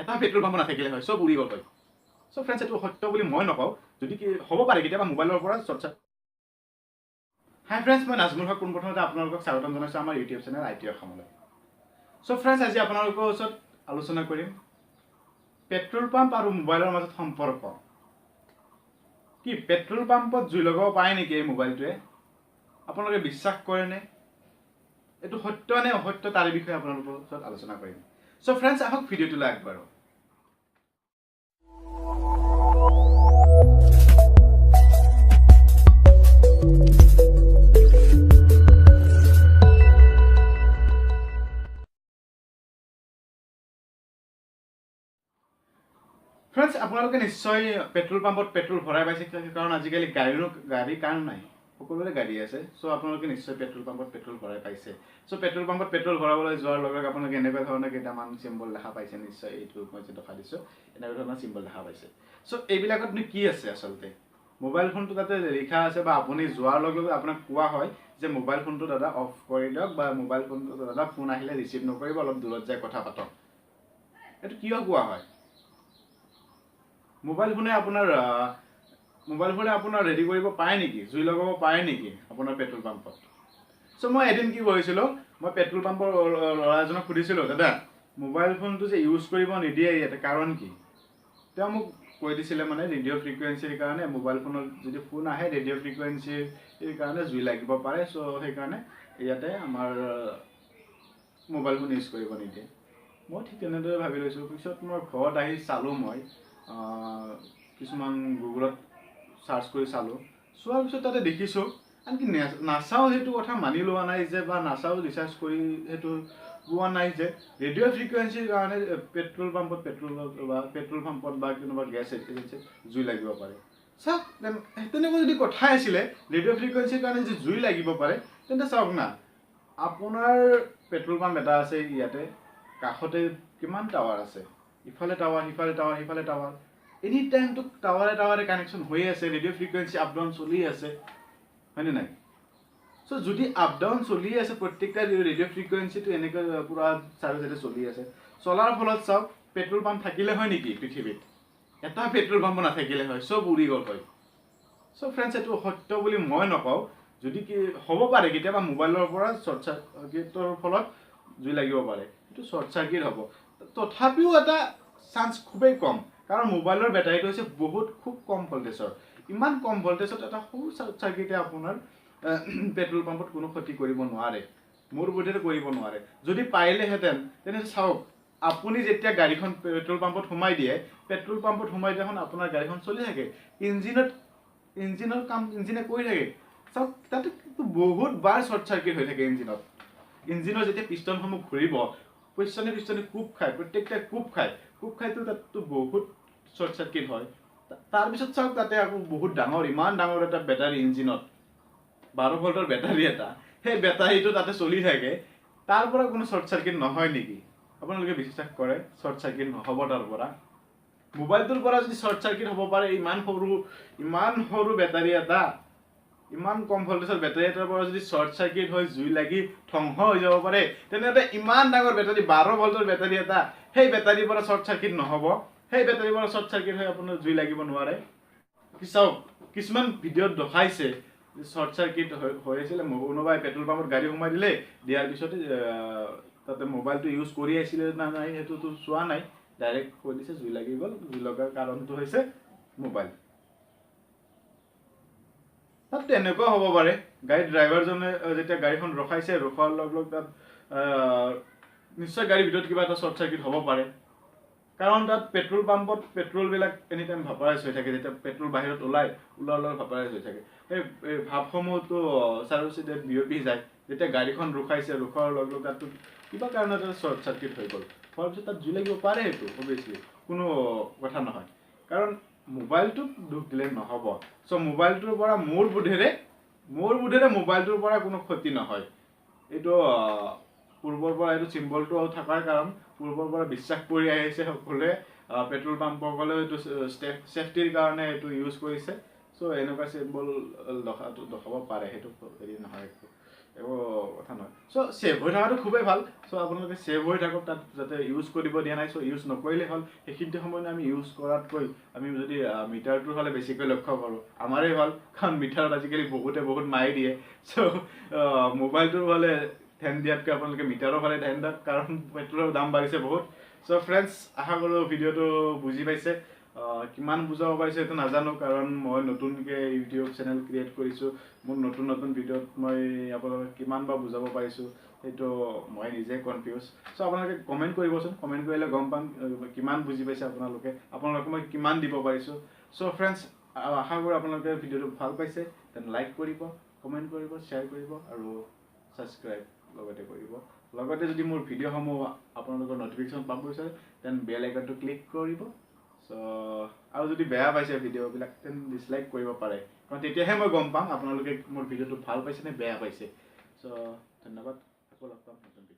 এটা petrol pump নাথাকিলে হয়, চব উৰি গ'ল হয়। চ' ফ্ৰেণ্ডছ, এইটো সত্য বুলি মই নকওঁ, যদি কি হ'ব পাৰে কেতিয়াবা মোবাইলৰ পৰা শ্বৰ্ট চাৰ্কিট। হাই ফ্ৰেণ্ডছ, মই নাজমুল হক পোনপ্ৰথমতে আপোনালোকক স্বাগতম জনাইছোঁ আমাৰ ইউটিউব চেনেল I T অসমলৈ। চ' ফ্ৰেণ্ডছ, আজি আপোনালোকৰ ওচৰত আলোচনা কৰিম পেট্ৰল পাম্প আৰু মোবাইলৰ মাজত সম্পৰ্ক কি। পেট্ৰল পাম্পত জুই লগাব পাৰে নেকি এই মোবাইলটোৱে? আপোনালোকে বিশ্বাস কৰেনে? এইটো সত্য নে অসত্য তাৰ বিষয়ে আপোনালোকৰ ওচৰত আলোচনা কৰিম। চ' ফ্ৰেণ্ডছ, আহক ভিডিঅ'টোলৈ আগবাঢ়ো। ফ্ৰেণ্ডছ, আপোনালোকে নিশ্চয় পেট্ৰল পাম্পত পেট্ৰল ভৰাই পাইছে, কাৰণ আজিকালি গাড়ী কাৰণ নাই, সকলোৰে গাড়ী আছে। চ' আপোনালোকে নিশ্চয় পেট্ৰল পাম্পত পেট্ৰল ভৰাই পাইছে। চ' পেট্ৰল পাম্পত পেট্ৰল ভৰাবলৈ যোৱাৰ লগে লগে আপোনালোকে এনেকুৱা ধৰণৰ কেইটামান চিম্বল দেখা পাইছে নিশ্চয়। এইটো মই যে দেখা দিছোঁ, এনেকুৱা ধৰণৰ চিম্বল দেখা পাইছে। চ' এইবিলাকতনো কি আছে আচলতে? মোবাইল ফোনটো তাতে লিখা আছে, বা আপুনি যোৱাৰ লগে লগে আপোনাক কোৱা হয় যে মোবাইল ফোনটো দাদা অফ কৰি দিয়ক, বা মোবাইল ফোনটো দাদা ফোন আহিলে ৰিচিভ নকৰিব, অলপ দূৰত যাই কথা পাতক। এইটো কিয় কোৱা হয়? মোবাইল ফোনে আপোনাৰ ৰেডি কৰিব পাৰে নেকি, জুই লগাব পাৰে নেকি আপোনাৰ পেট্ৰল পাম্পত? চ' মই এদিন কি কৰিছিলোঁ, মই পেট্ৰল পাম্পৰ ল'ৰা এজনক সুধিছিলোঁ, দাদা মোবাইল ফোনটো যে ইউজ কৰিব নিদিয়ে ইয়াতে কাৰণ কি? তেওঁ মোক কৈ দিছিলে মানে ৰেডিঅ' ফ্ৰিকুৱেঞ্চিৰ কাৰণে, মোবাইল ফোনত যদি ফোন আহে ৰেডিঅ' ফ্ৰিকুৱেঞ্চিৰ কাৰণে জুই লাগিব পাৰে। চ' সেইকাৰণে ইয়াতে আমাৰ মোবাইল ফোন ইউজ কৰিব নিদিয়ে। মই ঠিক তেনেদৰে ভাবি লৈছোঁ। পিছত মই ঘৰত আহি চালোঁ, মই কিছুমান গুগলত চাৰ্চ কৰি চালোঁ। চোৱাৰ পিছত তাতে দেখিছোঁ, আনকি নাচাও সেইটো কথা মানি লোৱা নাই যে, বা নাচাও ৰিচাৰ্চ কৰি সেইটো পোৱা নাই যে ৰেডিঅ' ফ্ৰিকুৱেঞ্চিৰ কাৰণে পেট্ৰল পাম্পত পেট্ৰল বা পেট্ৰল পাম্পত বা কোনোবা গেছ এজেঞ্চিত জুই লাগিব পাৰে। চাওক, তেনেকুৱা যদি কথাই আছিলে ৰেডিঅ' ফ্ৰিকুৱেঞ্চিৰ কাৰণে যদি জুই লাগিব পাৰে, তেন্তে চাওক না, আপোনাৰ পেট্ৰল পাম্প এটা আছে ইয়াতে কাষতে, কিমান টাৱাৰ আছে, ইফালে টাৱাৰ, সিফালে টাৱাৰ, সিফালে টাৱাৰ, এনি টাইমটো টাৱাৰে টাৱাৰে কানেকশ্যন হৈয়ে আছে, ৰেডিঅ' ফ্ৰিকুৱেঞ্চি আপ ডাউন চলি আছে, হয়নে নাই? চ' যদি আপ ডাউন চলি আছে, প্ৰত্যেকটা ৰেডিঅ' ফ্ৰিকুৱেঞ্চিটো এনেকৈ পূৰা চাৰি চাইডে চলি আছে, চলাৰ ফলত চাওক পেট্ৰল পাম্প থাকিলে হয় নেকি পৃথিৱীত? এটা পেট্ৰল পাম্পো নাথাকিলে হয়, চব উৰি গ'ল হয়। চ' ফ্ৰেণ্ডছ, এইটো সত্য বুলি মই নকওঁ, যদি কি হ'ব পাৰে কেতিয়াবা মোবাইলৰ পৰা শ্বৰ্ট চাৰ্কিটৰ ফলত জুই লাগিব পাৰে, সেইটো শ্বৰ্ট চাৰ্কিট হ'ব, তথাপিও এটা চান্স খুবেই কম, কাৰণ মোবাইলৰ বেটাৰীটো হৈছে বহুত খুব কম ভল্টেজৰ। ইমান কম ভল্টেজত এটা সৰু শ্বৰ্ট চাৰ্কিটে আপোনাৰ পেট্ৰল পাম্পত কোনো ক্ষতি কৰিব নোৱাৰে, মোৰ বোধেৰে কৰিব নোৱাৰে। যদি পাৰিলেহেঁতেন তেনে চাওক, আপুনি যেতিয়া গাড়ীখন পেট্ৰল পাম্পত সোমাই দিয়ে, পেট্ৰল পাম্পত সোমাই দিয়াখন আপোনাৰ গাড়ীখন চলি থাকে, ইঞ্জিনৰ কাম ইঞ্জিনে কৰি থাকে। চাওক, তাতে বহুত বাৰ শ্বৰ্ট চাৰ্কিট হৈ থাকে ইঞ্জিনত। ইঞ্জিনৰ যেতিয়া পিষ্টনসমূহ ঘূৰিব, পিষ্টনে পিষ্টনে কোব খায়, প্ৰত্যেকটা কোব খায়, কোব খাইতো তাততো বহুত শ্বৰ্ট চাৰ্কিট হয়। তাৰপিছত চাওক, তাতে আকৌ বহুত ডাঙৰ, ইমান ডাঙৰ এটা বেটাৰী ইঞ্জিনত, 12 ভল্টৰ বেটাৰী এটা, সেই বেটাৰীটো তাতে চলি থাকে, তাৰ পৰা কোনো শ্বৰ্ট চাৰ্কিট নহয় নেকি? আপোনালোকে বিশ্বাস কৰে শ্বৰ্ট চাৰ্কিট নহ'ব তাৰ পৰা? মোবাইলটোৰ পৰা যদি শ্বৰ্ট চাৰ্কিট হ'ব পাৰে, ইমান সৰু বেটাৰী এটা, ইমান কম ভল্টেজৰ বেটাৰী এটাৰ পৰা যদি শ্বৰ্ট চাৰ্কিট হৈ জুই লাগি ধ্বংস হৈ যাব পাৰে, তেনেহ'লে ইমান ডাঙৰ বেটাৰী, 12 ভল্টৰ বেটাৰী এটা, সেই বেটাৰীৰ পৰা শ্বৰ্ট চাৰ্কিট নহ'ব, সেই বেটাৰীৰ পৰা শ্বৰ্ট চাৰ্কিট হৈ আপোনাৰ জুই লাগিব নোৱাৰে। চাওক, কিছুমান ভিডিঅ'ত দেখাইছে শ্বৰ্ট চাৰ্কিট হৈ আছিলে, কোনোবাই পেট্ৰল পাম্পত গাড়ী সোমাই দিলে, দিয়াৰ পিছতে তাতে মোবাইলটো ইউজ কৰি আছিলে না নাই সেইটোতো চোৱা নাই, ডাইৰেক্ট কৈ দিছে জুই লাগি গ'ল। জুই লগাৰ কাৰণটো হৈছে মোবাইল। তাত তেনেকুৱা হ'ব পাৰে, গাড়ী ড্ৰাইভাৰজনে যেতিয়া গাড়ীখন ৰখাইছে, ৰখোৱাৰ লগে লগে তাত নিশ্চয় গাড়ীৰ ভিতৰত কিবা এটা শ্বৰ্ট চাৰ্কিট হ'ব পাৰে, কাৰণ তাত পেট্ৰল পাম্পত পেট্ৰলবিলাক এনি টাইম ভাপাৰাইজ হৈ থাকে। যেতিয়া পেট্ৰল বাহিৰত ওলায়, ওলোৱাৰ লগে ভাপাৰাইজ হৈ থাকে, সেই ভাপসমূহতো চাৰিও চাইডে বিয়পি যায়। যেতিয়া গাড়ীখন ৰখাইছে, ৰখোৱাৰ লগে লগে তাততো কিবা কাৰণত এটা শ্বৰ্ট চাৰ্কিট হৈ গ'ল, হোৱাৰ পিছত তাত জুই লাগিব পাৰে, সেইটো অভিয়াছলি কোনো কথা নহয়, কাৰণ মোবাইলটোক দোষ দিলে নহ'ব। চ' মোবাইলটোৰ পৰা মোৰ বোধেৰে মোবাইলটোৰ পৰা কোনো ক্ষতি নহয়। এইটো পূৰ্বৰ পৰা এইটো চিম্বলটো থকাৰ কাৰণ পূৰ্বৰ পৰা বিশ্বাস কৰি আহিছে সকলোৱে, পেট্ৰল পাম্পসকলেও এইটো ছেফটিৰ কাৰণে এইটো ইউজ কৰিছে। চ' এনেকুৱা চিম্বল দেখাব পাৰে, সেইটো হেৰি নহয়, একো কথা নহয়। চ' ছেভ হৈ থকাটো খুবেই ভাল। চ' আপোনালোকে ছেভ হৈ থাকক, তাত যাতে ইউজ কৰিব দিয়া নাই, চ' ইউজ নকৰিলেই হ'ল। সেইখিনি সময়ত আমি ইউজ কৰাতকৈ আমি যদি মিটাৰটোৰ ফালে বেছিকৈ লক্ষ্য কৰোঁ আমাৰেই ভাল, কাৰণ মিটাৰত আজিকালি বহুতে বহুত মাৰি দিয়ে। চ' মোবাইলটোৰ ফালে ধ্যান দিয়াতকৈ আপোনালোকে মিটাৰৰ ফালে ধ্যান দিয়ক, কাৰণ পেট্ৰলৰ দাম বাঢ়িছে বহুত। চ' ফ্ৰেণ্ডছ, আশা কৰোঁ ভিডিঅ'টো বুজি পাইছে। কিমান বুজাব পাৰিছোঁ সেইটো নাজানো, কাৰণ মই নতুনকৈ ইউটিউব চেনেল ক্ৰিয়েট কৰিছোঁ। মোৰ নতুন নতুন ভিডিঅ'ত মই আপোনালোকক কিমান বা বুজাব পাৰিছোঁ সেইটো মই নিজে কনফিউজ। চ' আপোনালোকে কমেণ্ট কৰিবচোন, কমেণ্ট কৰিলে গম পাম কিমান বুজি পাইছে আপোনালোকে, আপোনালোকক মই কিমান দিব পাৰিছোঁ। চ' ফ্ৰেণ্ডছ, আশা কৰোঁ আপোনালোকে ভিডিঅ'টো ভাল পাইছে। Then like কৰিব, কমেণ্ট কৰিব, শ্বেয়াৰ কৰিব আৰু ছাবস্ক্ৰাইব লগতে কৰিব। লগতে যদি মোৰ ভিডিঅ'সমূহ আপোনালোকৰ ন'টিফিকেশ্যন পাব বিচাৰে, then বেল আইকনটো ক্লিক কৰিব। চ' আৰু যদি বেয়া পাইছে ভিডিঅ'বিলাক, তেন ডিছলাইক কৰিব পাৰে, কাৰণ তেতিয়াহে মই গম পাম আপোনালোকে মোৰ ভিডিঅ'টো ভাল পাইছে নে বেয়া পাইছে। চ' ধন্যবাদ, আকৌ লগ পাম নতুন ভিডিঅ'ত।